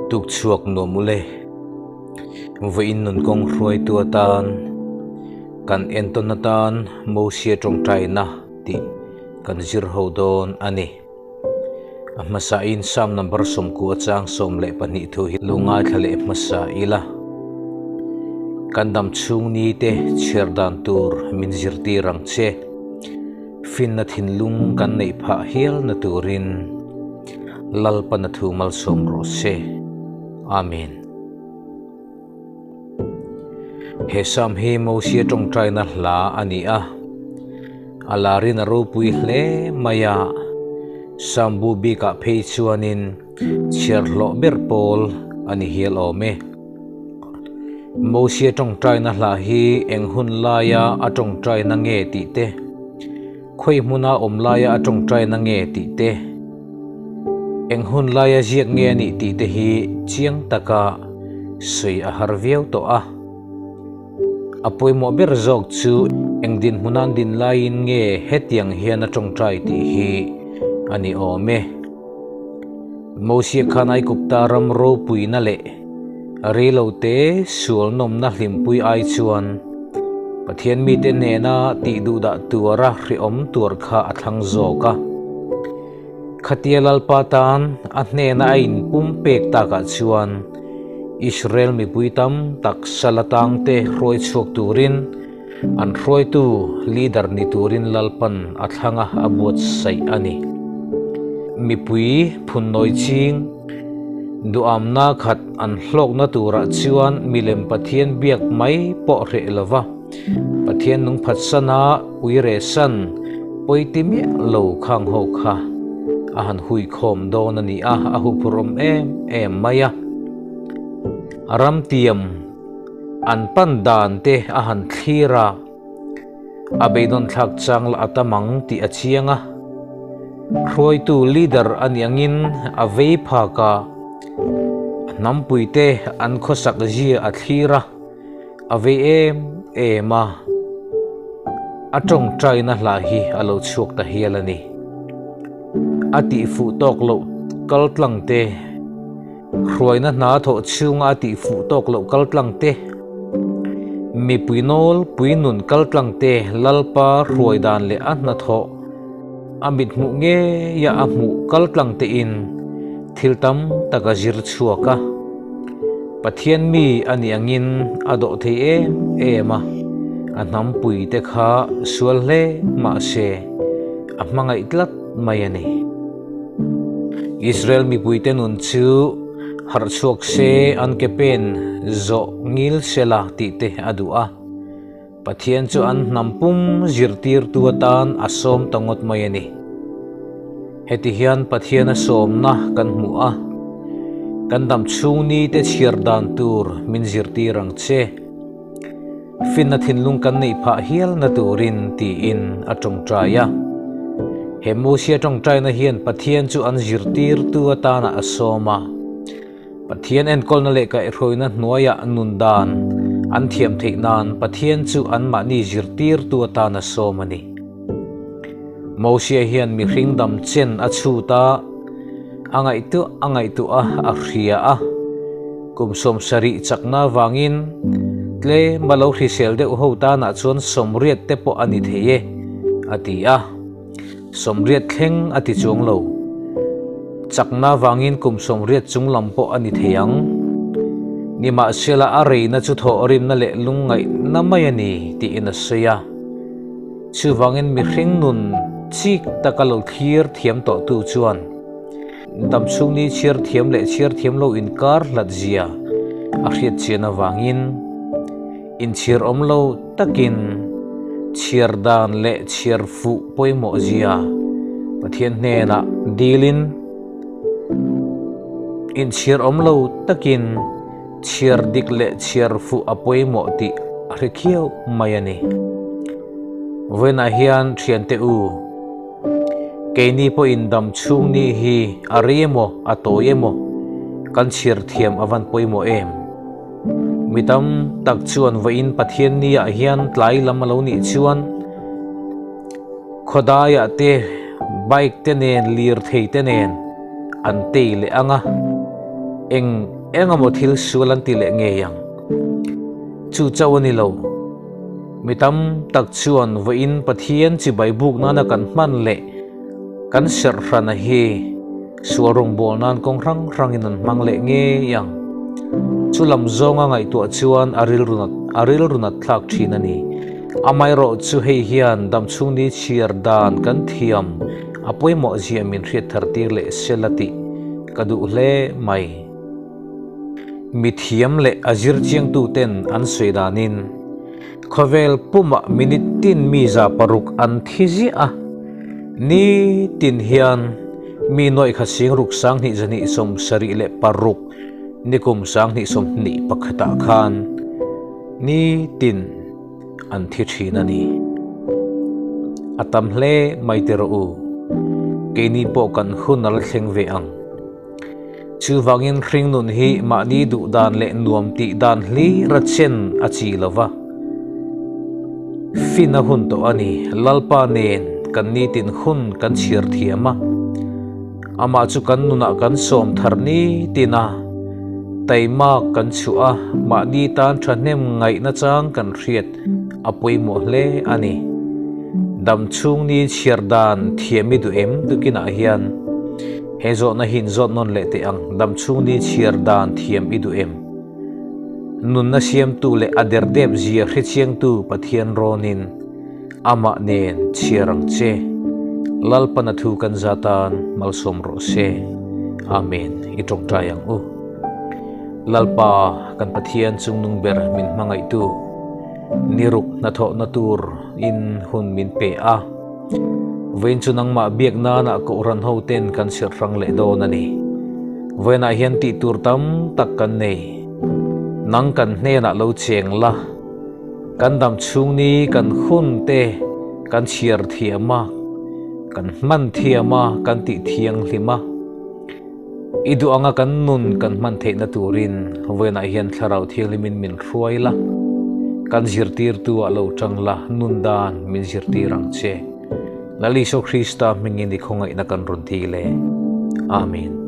Tuk chhuak nuam ule. Vawiin nun kawng hruaitu atan kan entawn atan Mosia tawngtaina tih kan zir ho dawn a ni. A hmasain Psalm number 90 chang 12 thu hi lu ngaithla leh hmasa ila. Kan dam chhung ni te chhiar dan tur min zirtir ang che. Finna thinlung kan neih phah hial na turin Lalpana thu malsawm rawh se. Amen. He Psalm hi Mosia tawngtaina hla a ni a. A larin a ropui hle mai a. Psalm bu bikah phei chuanin chhiar hlawh ber pawl a ni hial awm e. Mosia tawngtaina hla hi eng hun laia a tawngtaina nge tih te, khawi hmuna awm laia a tawngtaina nge tih te, eng hun laia ziak nge a nih tih te hi chiang taka sawi a har viau tawh a. A pawimawh ber zawk chu eng dinhmun an din laiin nge hetiang hian a tawngtai tih hi a ni awm e. Mosia khan Aigupta ram ropuina leh reilote sual nawmna hlimpui ai chuan Pathian mite hnena tih duhdah tuara hrehawm tur kha a thlang zawk a. Khatia Lalpa tan a hnena a inpum pek takah chuan Israel mipui tam tak sal atangte hruai chhuak turin an hruaitu leader ni turin Lalpan a thlang a, a buatsaih a ni. Mipui phunnawi ching duhamna khat an hlawkna turah chuan milem Pathian biak mai pawh hreh lova Pathian nung phatsana uiresan pawiti miah lo khang ho kha a han hui khawm dawn a ni a, a huphurhawm em em mai a. Ramtiam an pan dan te a han thlir a, a beidawn thlak chang lah a tam ang tih a chiang a. Hruaitu leader a nih angin a vei phak a, a hnampui te an khawsak zia a thlir a, a vei em em a, a tawngtaina hla hi a lo chhuak ta hial a ni. A tihfuh tawk loh kal tlang te. Hruaina hna thawh chhunga a tih fuh tawk loh kal tlang te, mipui nawl pui nun kal tlang te Lalpa hruai dan leh a hnathawh a mit hmuh ngeia a hmuh kal tlang tein thil tam tak a zir chhuak a. Pathian mi a nih angin a dawh thei em em a, a hnampui te kha sual hle mah se a hmangaih tlat mai a ni. Israel mipuite nun chu harh chhuak se an ke pen zawh ngil sela tih te a duh a. Pathian chu an hnam pum zirtirtu atan a sawm ta ngawt mai a ni. Heti hian Pathian a sawmna kan hmu a, kan dam chhung ni te chhiar dan tur min zirtir ang che. Finna thinlung kan neih phah hial na turin tiin a tawngtai a. He Mosia tawngtaina hian Pathian chu an zirtirtu atana a sawm a. Pathian enkawlna leh kaihhruaina hnuaiah nun dan an thiam theih nan Pathian chu anmahni zirtirtu atana sawm a ni. Mosia hian mihring dam chen a chhut a, a ngaihtuah a ngaihtuah a, a hria a. Kum 70 chakna avangin tlem a lo hrisel deuh ho tanah chuan 80 te pawh a ni thei e, a ti a. 80 thleng a ti chuang lo. Chakna avangin kum 80 chung lam pawh a ni thei ang. Nimahsela a reina chu thawhrimna leh lungngaihna mai a ni tiin a sawi a. Chuvangin mihring nun chik taka lo thlir thiam tawhtu chuan Damchhung ni chhiar thiam leh chhiar thiam lo inkar hlat zia a hriat chian avangin inchhiar awm lo takin chhiar dan leh chhiar fuh pawimawh zia Pathian hnenah dilin inchhiar awm lo takin chhiar dik leh chhiar fuh a pawimawh tih a hre khiau mai a ni. Vawiinah hian thiante u. Keini pawhin dam chhung ni hi a rei emaw a tawi emaw kan chhiar thiam a van pawimawh em? Mi tam tak chuan vawiin Pathian ni ah hian tlai lam a lo nih chuan khawdaiah te bike te nen lirthei te nen an tei leh ang a, eng. Engemaw thil sual an ti leh ngei ang. Chu chauh a ni lo. Mi tam tak chuan vawiin Pathian chibai buk nana kan hman leh kan serh hrana hi sual rawngbâwl nan kawng hrang hrangin an hmang leh ngei ang. Chu lam zawnga ngaihtuah chuan a rilru a rilru nat thlak thin a ni. Amaherawh chu hei hian damchhung ni chhiar dan kan thiam a pawimawh zia min hriat thar tir leh sel a tih ka duh hle mai. Mithiam leh a zir chiangtuten an sawi danin khawvel pumah minute tin mi 600 an thi ziah a, ni tin hian mi nuaih khat sing ruk 2276 nikum 2021 ah khan ni tin an thi thin a ni. A tam hle mai ti rawh u, keini pawh kan hun a la thleng ve ang. Chuvangin hringnun hi mahni duh dan leh nuam tih dan hlir a chen a chi lo va. Fin a hun tawh a ni, Lalpa nen kan nitin hun kan chhiar thiam a. Amah chu kan nunah kan sawm thar nitin a, taimak kan chhuah a, mahni tan thahnem ngaihna chang kan hriat a pawimawh hle a ni. Dam chhung ni chhiar dan thiam i duh em tukinah hian he zawhna hi inzawt nawn leh teh ang, dam chhung ni chhiar dan thiam i duh em? Nunna siamtu leh a derdep zia hrechiangtu Pathian rawnin Amah nen chhiar ang che. Lalpana thu kan za tan malsawm rawh se. Amen. I tawngtai ang u. Lalpa kan Pathian chungnung ber min hmangaihtu niruk hnathawhna tur in hun min pe a. Vawiin chu nangmah biak nana kohhran ho ten kan sirh hrang leh dawn a ni. Vawiinah hian tih tur tam tak kan nei. Nang kan hnenah lo cheng la. Kan dam chhung ni kan hun te kan chhiar thiam a, kan hman thiam a, kan tih thianghlim a. I duh anga kan nun kan hman theihna turin vawiinah hian Thlarau Thianghlimin min hruai la, kan zirtirtu ah lo tang la, nun dan min zirtir ang che. Lal Isua Krista hmingin i khawngaihna kan rawn ti le. Amen.